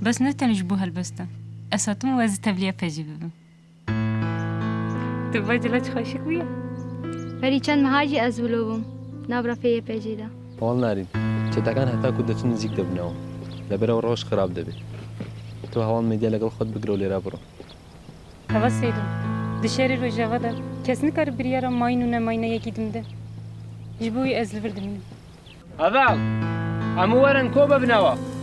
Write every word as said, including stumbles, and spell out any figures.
Bes ne tenê ji bo helbest e. Ez hatim û ez ê tevliya pejê bibim. Tu vê cila çi xweşik bûye. Berî çend meha jî ez wilo bûm. Navra pê yê pejê de. Heval Narîn, çetekan heta ku diçin nizîk dibine wan. Lê bera roj xirab dibe. Tu heval Medya legel xwe bigire û lêra biro. Heval Seydo, di şerê Rojava de kes nikare biryara mayîn û nemayîna yekî din bide. Ji bo wî ez li vir dimînim. Heval, em û werin ko bibine wa.